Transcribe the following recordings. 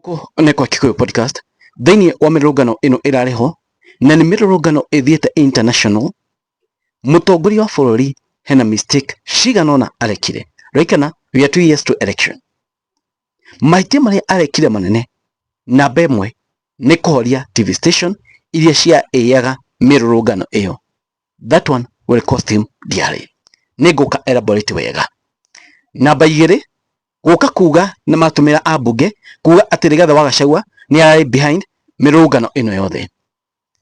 Gũkũ nĩ kwa Kikuyu Podcast thĩinĩ wa mĩrũrũngano ĩno ĩrarĩ ho na nĩ mĩrũrũngano ĩthiĩte international. Mũtongoria wa bũrũri hena mistake cigana ũna arekire. Ririkana we are 2 years to election. Mahĩtia marĩa arekire manene, namba ĩmwe nĩ kũhoria TV station iria ciaĩaga mĩrũrũngano ĩyo. That one will cost him dearly. Nĩ ngũka elaborate wega. Namba igĩrĩ, gũka kuga na matũmĩra ambunge kuga atĩ Rigathĩ wa Gachagua nĩ ararĩ behind mĩrũrũngano ĩno yothe.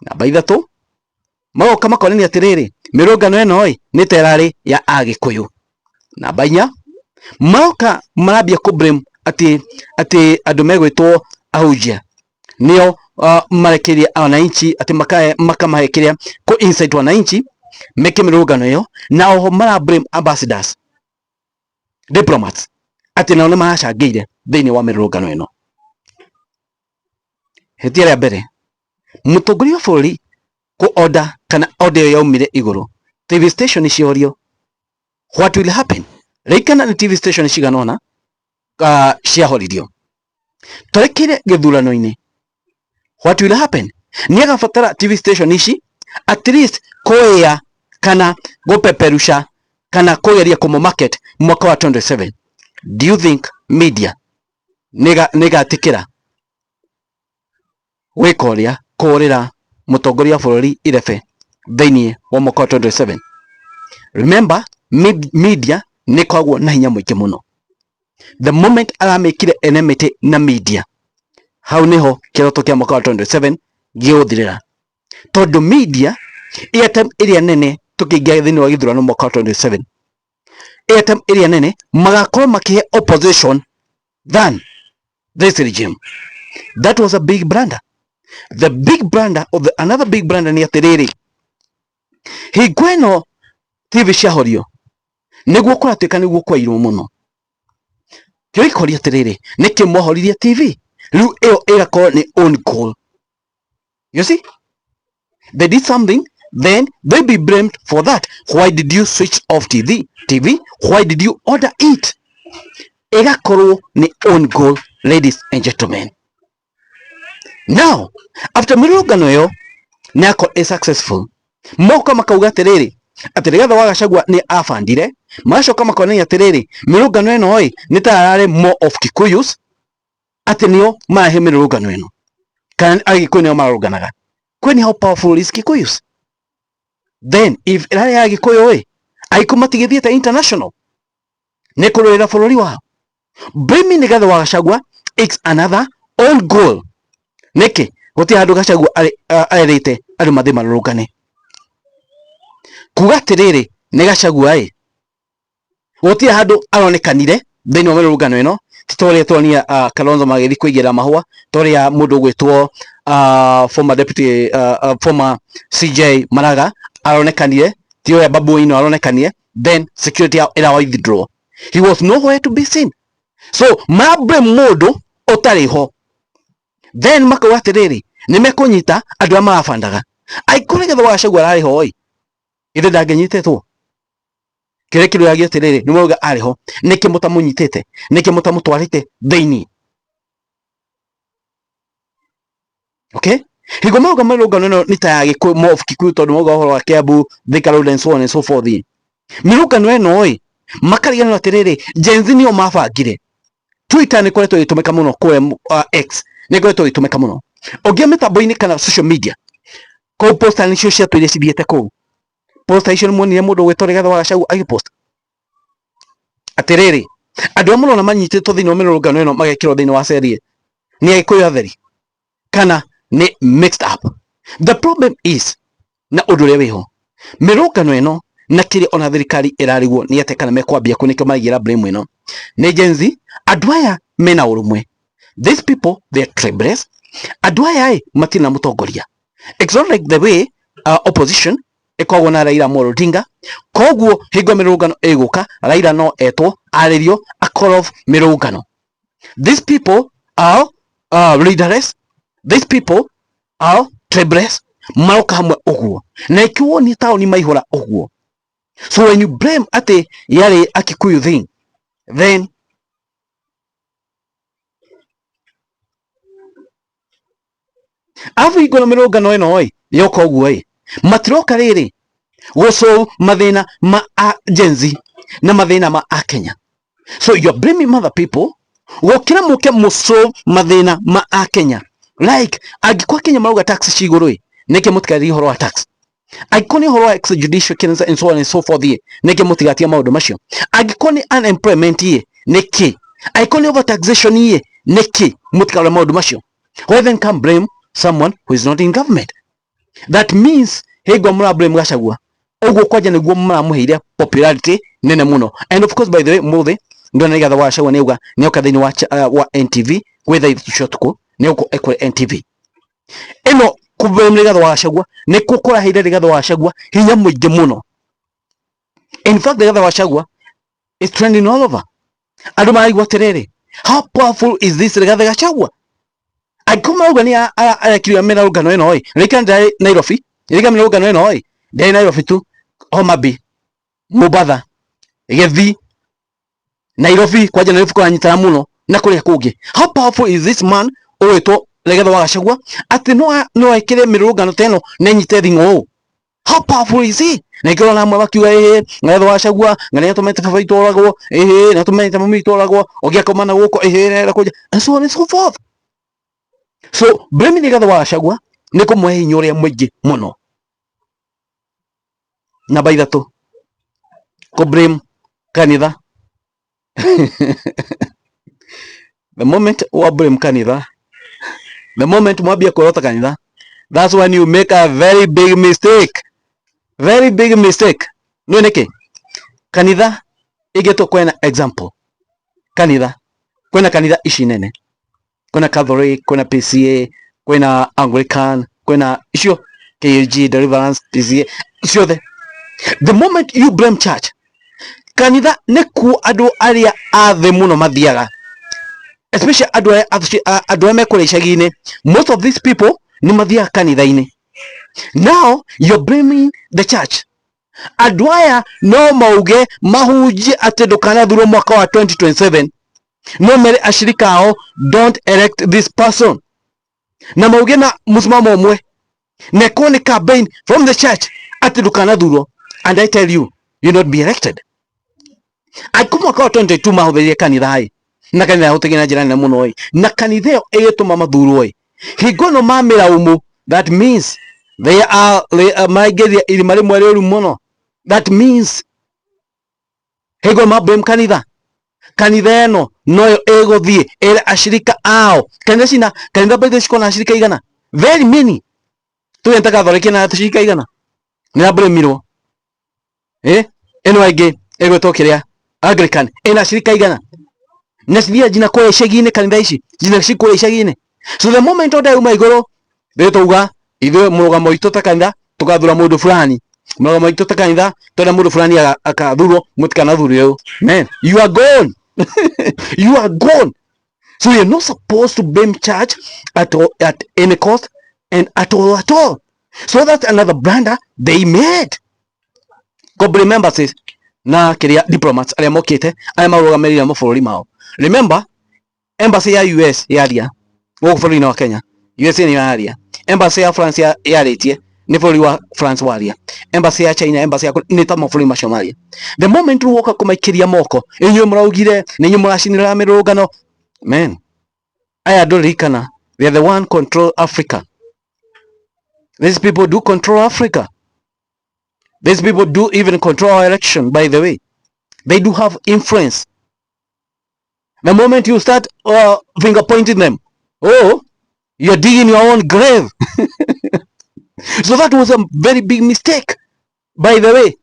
Namba ithatũ, magoka makonania atĩrĩrĩ, mĩrũrũngano ĩno ĩ nĩ ta ĩrarĩ ya Agĩkũyũ. Namba inya, maroka marambia kũ blame atĩ andũ megwĩtwo ahunjia nĩo marekereirie wananchi atĩ makamahe kĩrĩa kũ incite wananchi meke mĩrũrũngano ĩyo, na oho mara blame ambassadors, diplomats, atĩ nao nĩ maracangĩire thĩinĩ wa mĩrũrũngano ĩno. Hĩtia rĩa mbere, mũtongoria wa bũrũri kũ order kana order ĩyo yaumire igũrũ, TV station ciorio. What will happen? Ririkana nĩ TV station cigana ũna ciahoririo twerekeire gĩthurano-inĩ. What will happen? Nĩ agabatara TV station ici at least kũĩa kana gũpeperusha kana kũgeria kũmũ market mwaka wa 27. Do you think media nĩ ĩgatĩkĩra gwĩka ũrĩa kũhũrĩra mũtongoria wa bũrũri irebe thĩinĩ wa mwaka wa 2027? Remember, media nĩ ĩkoragwo na hinya mũingĩ mũno. The moment aramĩkire enmity na media, hau nĩho kĩroto kĩa mwaka wa 2027 gĩgũthirĩra, tondũ media airtime ĩrĩa nene tũkĩingĩra thĩinĩ wa gĩthurano mwaka wa 2027, airtime ĩrĩa nene magakorwo makĩhe opposition than this regime. That was a big blunder. The big blunder of the another big blunder nĩ atĩrĩrĩ, hingo ĩno TV ciahorio nĩguo kũratuĩka nĩguo kwairwo mũno. Kĩo gĩkoria atĩrĩrĩ, nĩkĩ mwahoririe TV? Rĩu ĩyo ĩgakorwo nĩ own goal. You see, they did something, then they be blamed for that. Why did you switch off TV? Why did you order it? Ĩgakorwo nĩ own goal, ladies and gentlemen. Now, after mĩrũrũngano ĩyo nĩ yakorwo ĩ successful, moka makauga atĩrĩrĩ, atĩ Rigathĩ wa Gachagua nĩ abandire. Magacoka makonania atĩrĩrĩ, mĩrũrũngano ĩno ĩ nĩ ta yararĩ more of Kikuyus, atĩ nĩo marahe mĩrũrũngano ĩno kana Agĩkũyũ nĩo marũrũnganaga. Kwani how powerful is Kikuyus? Then if ĩrarĩ ya Agĩkũyũ ĩ, Agĩkũyũ matigĩthiĩte international nĩ kũrũĩra bũrũri wao? Blaming Rigathĩ wa Gachagua, it's another own goal. Nĩkĩ gũtirĩ handũ Gachagua arerĩte andũ mathiĩ marũrũngane? Kuga atĩrĩrĩ, nĩ Gachagua ĩ gũtirĩ handũ aronekanire thĩinĩ wa mĩrũrũngano ĩno, ti ta ũrĩa tuonia Kalonzo magĩthiĩ kũigĩrĩra mahũa, ta ũrĩa mũndũ ũgwĩtwo former deputy, former CJ Maraga aronekanire, ti ũrĩa Babu Owino aronekanire. Then security yao ĩra withdraw, he was nowhere to be seen. So ma blame mũndũ ũtarĩ ho, then makauga atĩrĩrĩ, nĩ mekũnyita andũ arĩa marabandaga. Angĩkorwo Rigathĩ wa Gachagua ararĩ ho ĩ, githĩ ndangĩnyitĩtwo? Kĩrĩa kĩrũragia atĩrĩrĩ, nĩ mwauga arĩ ho, nĩkĩ mũtamũnyitĩte? Nĩkĩ mũtamũtwarĩte thĩinĩ? Okay, hingo mauga mĩrũngano ĩno nĩ ta ya Gĩkũyũ, more of Kikuyu, tondũ mauga ũhoro wa Kiambu, Thika Road and so on and so forth. Mĩrũngano ĩno ĩ, makariganĩrwo atĩrĩrĩ, Gen Z nĩo mabangire. Twitter nĩ ĩkoretwo ĩgĩtũmĩka mũno kũrĩa, X nĩ ĩkoretwo ĩgĩtũmĩka mũno ũngĩ mĩtambo-inĩ kana social media kũu. Poster nĩcio ciatũire cithiĩte kũu. Poster icio nĩ muonire mũndũ ũgwĩtwo Rigathĩ wa Gachagua agĩpost atĩrĩrĩ, andũ arĩa mũrona manyitĩtwo thĩinĩ wa mĩrũrũngano ĩno magekĩrwo thĩinĩ wa ceri nĩ Agĩkũyũ atheri kana nĩ mixed up? The problem is, na ũndũ ũrĩa wĩho mĩrũngano ĩno na kĩrĩa ona thirikari ĩrarigwo nĩ atĩ kana mekwambia kũ, nĩkĩo maraigĩra blame ĩno nĩ Gen Z. Andũ aya mena ũrũmwe? These people, they are tribeless. Andũ aya ĩ matirĩ na mũtongoria. It's not like the way opposition ĩkoragwo na Raila Amolo Odinga. Koguo hingo mĩrũrũngano ĩgũka, Raila no etwo arĩrio a call off mĩrũrũngano. These people are leaderless. These people are tribeless. Maroka hamwe ũguo na ikiwonie taũni maihũra ũguo. So when you blame atĩ yarĩ a Kikuyu thing, then Arabu hingo na mĩrũngano ĩno ĩ yoka ũguo ĩ matiroka rĩrĩ gũsolve mathĩna ma Gen Z na mathĩna ma Akenya. So you are blaming other people gũkĩra mũke mũsolve mathĩna ma Akenya. Like angĩkorwo Kenya marauga tax ci igũrũ ĩ nĩkĩ mũtikarĩrie ũhoro wa tax? Angĩkorwo nĩ ũhoro wa extrajudicial killings and so on and so forth ĩ nĩkĩ mũtigatia maũndũ macio? Angĩkorwo nĩ unemployment ĩ nĩkĩ? Angĩkorwo nĩ overtaxation ĩ nĩkĩ mũtikarore maũndũ macio? Why then come blame someone who is not in government? That means hingo mũra blame Gachagua ũguo kwanja nĩguo mũramũheire popularity nene mũno. And of course, by the way, mũthĩ ndona Rigathi wa Gachagua nĩauga nĩoka thĩinĩ wa NTV gwĩ thaa 3 cia ũtukũ, nĩegũkorwo ekũrĩ NTV ĩno. Kũ blame Rigathi wa Gachagua nĩkuo kũraheire Rigathi wa Gachagua hinya mũingĩ mũno. In fact, Rigathi wa Gachagua is trending all over. Andũ maraigua atĩrĩrĩ, how powerful is this Rigathi Gachagua? Angĩkorwo marauga nĩ arekire mĩrũngano ĩno ĩ rĩka ndarĩ Nairobi, rĩka mĩrũngano ĩno ĩ ndarĩ Nairobi tu, Homa Bay, Mombatha, Gĩthii, Nairobi, kwanja Nairobi kũranyitana mũno na kũrĩa kũngĩ. How powerful is this man ũgwĩtwo Rigathi wa Gachagua atĩ no ekĩre mĩrũrũngano ta ĩno na ĩnyite thing'o ũũ? How powerful is he? Na ikĩrwo na amwe makiuga ĩhĩ Rigathi wa Gachagua nga nĩ atũmĩte baba witũ oragwo, ĩhĩ nĩ atũmĩte mami witũ oragwo, ũngĩ akoma na gũkũ, ĩhĩ nĩ kũnja, and so on and so forth. So blaming Rigathi wa Gachagua nĩ kũmũhe hinya ũrĩa mũingĩ mũno. Namba 3, kũ blame kanitha. The moment wa blame kanitha, the moment mwambia kuorota kanitha, that's when you make a very big mistake, very big mistake. Nĩ nĩkĩ kanitha ĩngĩtwo kwena example kanitha, kwĩna kanitha ici nene, kwĩna Catholic, kwĩna PCA, kwĩna Anglican, kwĩna icio KAG, Deliverance, PCA ciothe. The moment you blame church, kanitha nĩkuo andũ arĩa a thĩ mũno mathiaga, especially andũ arĩa mekũrĩa icagi-inĩ. Most of these people nĩ mathiaga kanitha-inĩ. Now you're blaming the church. Andũ aya no mauge mahunjie atĩ ndũkanathurwo mwaka wa 2027, no mere ashirika ao, "Don't elect this person," na mauge na mũsimamo ũmwe na ĩkorwo nĩ campaign from the church atĩ ndũkanathurwo, and I tell you, you not be elected. Angĩkorwo mwaka wa 2022 mahũthĩrire kanitha ĩ na kanitha yahũthĩrire na njĩra nene mũno ĩ na kanitha ĩyo ĩgĩtũma mathurwo ĩ hingo ĩno mamĩraumu, that means they are maraingĩria irima rĩmwe rĩũru mũno. That means hingo ma blame kanitha, kanitha ĩno noyo ĩgũthiĩ ĩre ashirika ao. Kanitha cina kanitha by the way cikoragwo na ashirika igana, very many. Tuge ta Catholic na ashirika 100 nĩ yablamirwo. Ĩno ĩngĩ ĩgwĩtwo kĩrĩa, Anglican, ĩna ashirika 100 na cithiaga nginya kũrĩa icagi-inĩ. Kanitha ici nginya ci kũrĩa icagi-inĩ. So the moment order yauma igũrũ rĩu tauga ithuĩ mũrũgamo witũ ta kanitha tũgathura mũndũ fulani, mũrũgamo witũ ta kanitha twenda mũndũ fulani akathurwo, mũtikanathure ũyũ, man, you are gone, you are gone. So you're not supposed to blame church at all, at any cost and at all at all. So that's another blunder they made. Go blame embassies na kiria diplomats arĩa mokĩte arĩa marũgamĩrĩire mabũrũri mao. Remember, embassy ya US yaria gũkũ bũrũri-inĩ wa Kenya, USA nĩyo yaria. Embassy ya France yarĩtie nĩ bũrũri wa France waria. Embassy ya China, embassy ya nĩ ta mabũrũri macio maria. The moment rĩu woka kũmaikĩria moko, inyuĩ mũraugire nĩ inyuĩ mũracinĩrĩra mĩrũrũngano, man, aya andũ ririkana they are the one control Africa. These people do control Africa. These people do even control our election, by the way. They do have influence. The moment you start finger pointing them, oh, you're digging your own grave. So that was a very big mistake, by the way.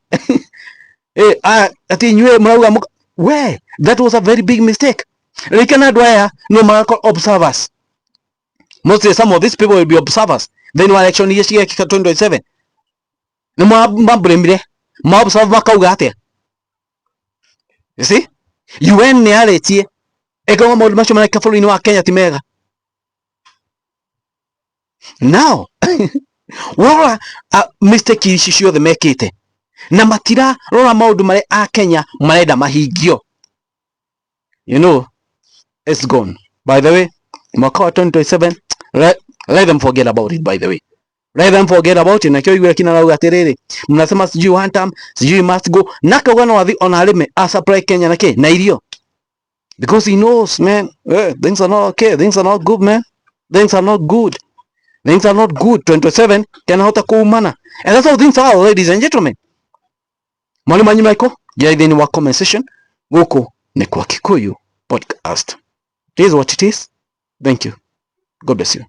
Ati inyuĩ mũrauga we, that was a very big mistake. Ririkana andũ aya no magakorwo observers. Mostly some of these people will be observers. Then wa election iria cigekĩka 2027 nĩ mablamire ma observe makauga atĩa? You see, UN nĩ yarĩtie ĩkauga maũndũ macio marekĩka bũrũri-inĩ wa Kenya ti mega. Now warora mistake ici ciothe mekĩte na matirarora maũndũ marĩa a Kenya marenda mahingio, you know it's gone. By the way, mwaka wa 2027 Let them forget about it, by the way. Let them forget about it. Nakio igwe kina rauga atiriri, mnasema sijui one term, sijui must go, nakauga no athi ona arime a supply Kenya na ki na irio, because he knows, man, things are not okay, things are not good, man, things are not good, things are not good. 27 kenahota kuumana, and that's how things are, ladies and gentlemen. Mwalimu wanyu Michael jai thĩinĩ wa comment section. Gũkũ nĩ kwa Kikuyu Podcast. It is what it is. Thank you. God bless you.